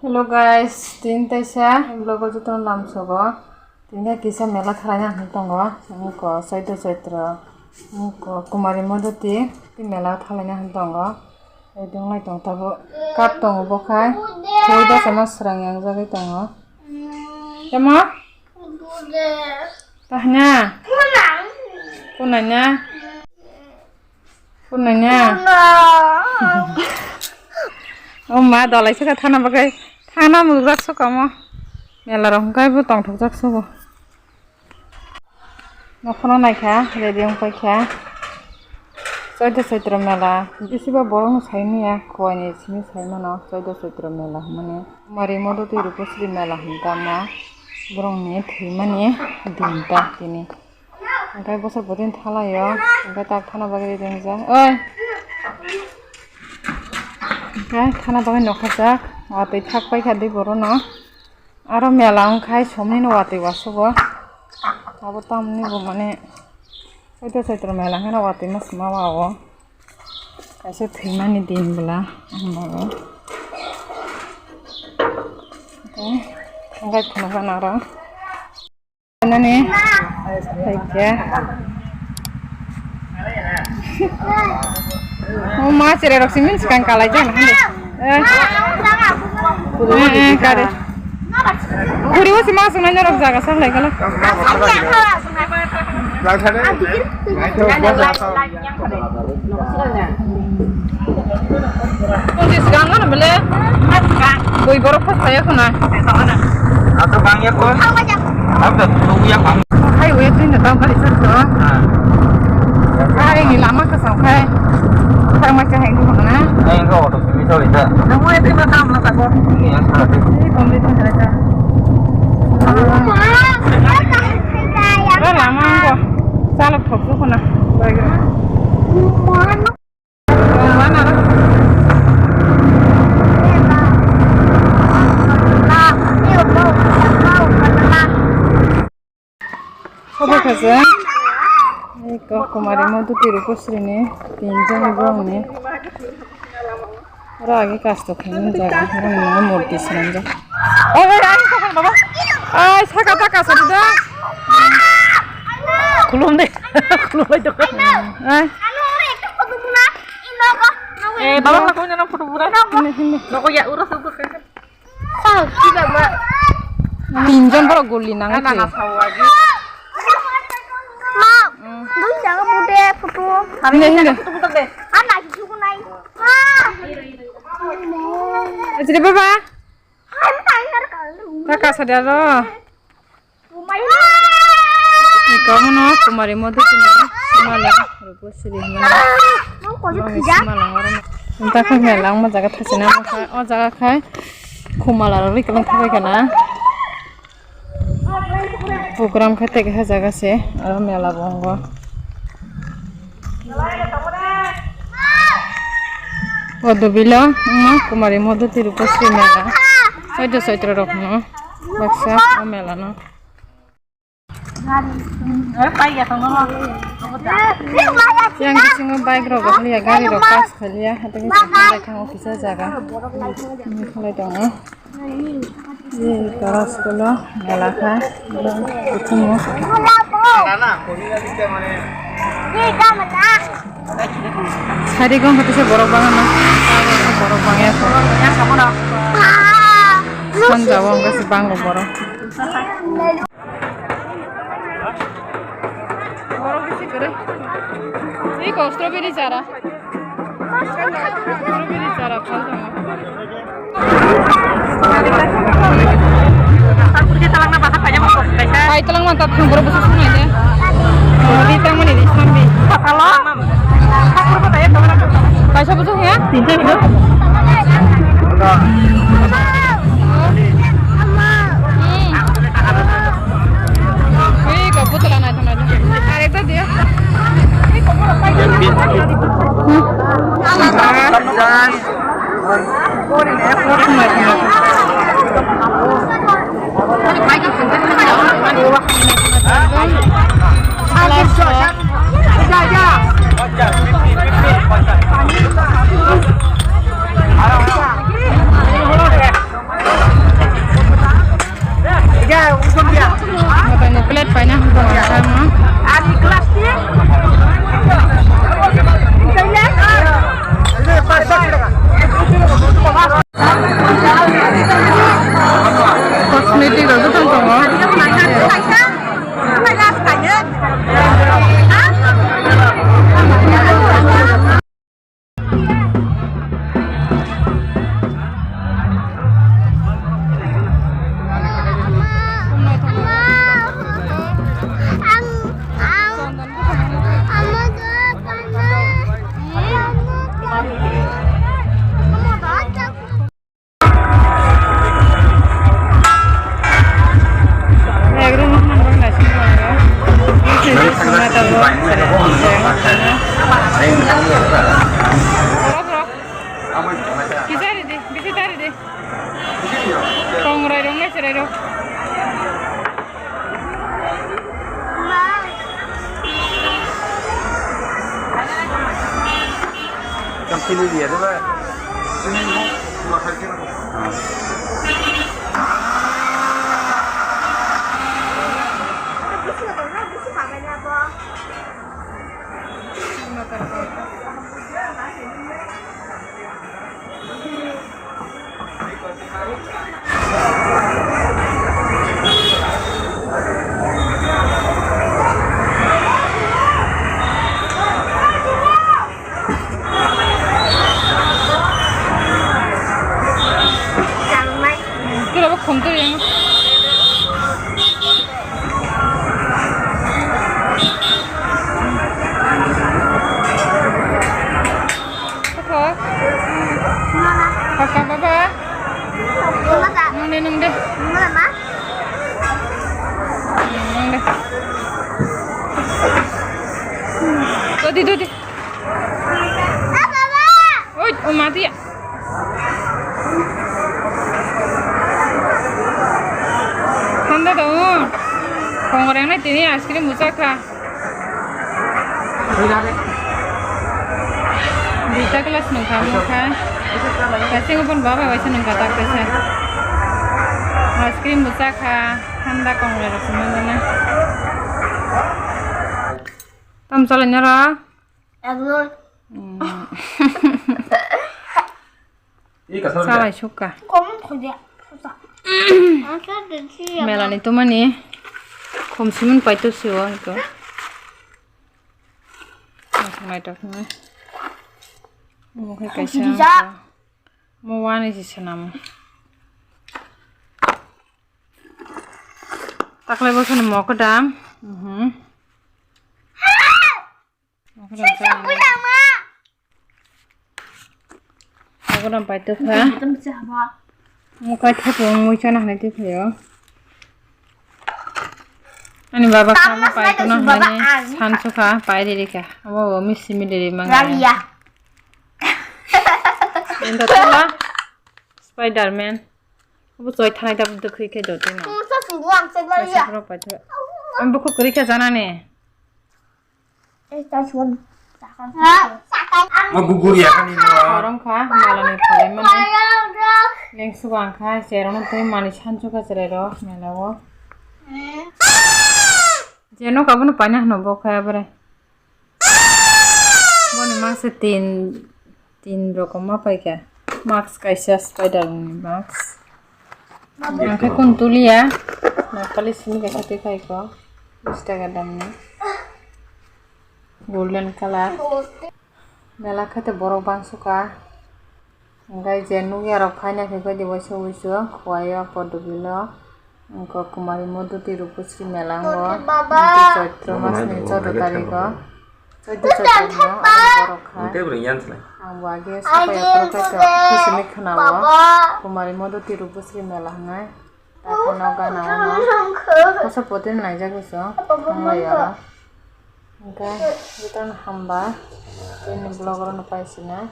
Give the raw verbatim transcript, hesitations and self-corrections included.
Hello guys, tin taisa vlog o jotono lamsogo. Tin kisa mela thalaina hinwi tongo. Wngkha Chaitya Chaitra, wngkha Kumari Modoti, tin mela thalaina hinwi tongo. Tei dunglai tong tabuk cup tongo bo khai. Tei bwsano swrang yangjagwi tongo. Tamo? Tahna? Kunai na? Kunai na? O ma, dolai saka thana bagwi. Thana mujak saka mo. Mela rok hwnkhe bo tongthokjak sobo. Nokhono naikha, ready wng paikha. Chaitya Chaitra mela, bisiba borokno sai manya, khuaini simi sai mano, Chaitya Chaitra mela hwnmani. Mari Modoti Rupasri mela hwn tamo, borokni thwimani din ta tini. Hwnkhe bosor bodin thalaio, hwnkhe tak thana bagwi ready wngjak. Oi! Hwnkhe thana bagwi nokhajak, watwi thak paikha di borokno. Aro mela wngkhai somnino watwi wasogo. Abo tamni bo mane Chaitya Chaitra mela hwnkheno watwi ma sima o. Kaisa thwimani din bwla wngbago. Tei wngkha kheno gana aro. Nani thaikhe. O ma, cherai rok simi swkang kalai jana hande. Eh. Eh, eh, kare. Khuri o sima sungai norok jaga sa lai gala. Pondis gang ano bele. Bui borok phas saya khuna. Ato bang ya ko. Ato tu ya bang. Hai, wait, ini tau kali satu. Ah. Hari ini lama ke sampai. Sampai macam ini mana? Ini kau auto sini sorry dah. Kamu itu mah tam lah takut. Ini yang salah. Ini komplit saja. Wah, lama kok. Salah fokus kena. Obo kaisa eko Kumari Modoti Rupasri ni tinjon borok ni. Oro age kasto khaimani jaga, borok ni murti swnamjak. Obo ai, ai, saka ta kasa da. Khulum de, khulum de. Ai. Eh, baba, kau nyana photo pura. Hini, hini. Noko ya, ura suka. Tinjon borok guli nang. Ana na sawa ji. Ma, dui jaga bude photo. Hini, hini. Photo photo de. Ana ji suku nai. Ma. Ajire baba. Hai, hai, hai, hai. Kaka sadaro. Ikamono Kumari Modoti ni mala Rupasri hwnmani. Mangni sima langmaro. Wngkha khe mela wngma jaga thasina wngkha. O jaga khai khumala rok riklang thabai kana. Program khe tei kaisa jaga se aro mela bo wngo. O dobilo wngma Kumari Modoti Rupasri mela. Soito soito rok no baksa o mela no. Yang bisingo bike rok gahliya, gari rok pass khaliya, hathai khe chwng khalai thango kisa jaga. Khalai tongo. Ee, tara school o mela kha, kuchungo. Sari gong kha tisa borok bangma, borok bangya kho. Sanja o wngkha se bango borok. Borok bisi kwrwi. Iko strawberry chara. Strawberry chara phal tongo. Pai talang man ta thang borok bwswk swngnai de. Ri tangmani ri sambi. Kaisa bwswk ya? Ui, kok putla naithok naithok. Arekta diya. Kisa ri di, kisa tari di. Tongrai rong nai serai rok. Yang pilih dia tu lah. Sini mau makan kira. Tula bo khum tuli yang. Kok? Kok apa, Pak? Nung deh, nung deh. Nung deh. Dodi, dodi. Oi, o mati ya. Thanda dong. Kongoreng nai tini ice cream buchak kha. Duita glass nungkha, nungkha. Kaising pun baba waisa nungkha tak kaisa. Ice cream buchak kha. Thanda kongoreng rok sumang na. Tam chalai nara. Egg roll. Hmm. Salai sukha. Kong khode. Melani tumani khum simun paito siwo ito. Maitok nai. Mo khai kaisa. Mo wani si sanam. Taklai bosoni mo kedam. Mhm. Ako dam pai tokha. Ako dam pai tokha. Mukai thapung mui chana hanai twi phaio. Ani baba kha pai kono hanai san sukha pai riri kha. Abo bo misi mili ri mang. Indo tula Spider-Man. Abo choi thanai da bwdwk khe khe do tino. Ang bukhu kwrwi khe janani. Ma gugur ya kani ma. Korom kha, malani phalai mani. Leng sugang kha, cherokno twi mani sansu kha cherai rok, mela o. Je nok abono paina hwno bo kha abore. Boni mask se tin, tin rokom ma paikha. Mask kaisa Spider-Man ni mask. Ang khe kun tuliya. Napali simi kaisa twi phaiko. Bish taka damni. Golden colour. Mela khe borok bangsuka. Hwnkhe je nukya rok phaina khe koi di waisa wuisu khuaio podubilo. Wngkha Kumari Moduti Rupusri mela wngo. Wngkha Chaitro masni choudo tarigo. Choudo Chaitro no abo borok kha. Ang bo age sapai aphuru khe to khusini khwnao Kumari Moduti Rupusri mela wngnai. Takhano gana ono kosa poti naijak iso thanglai oro. Hwnkhe jotono hamba chini vlog oro no paisina.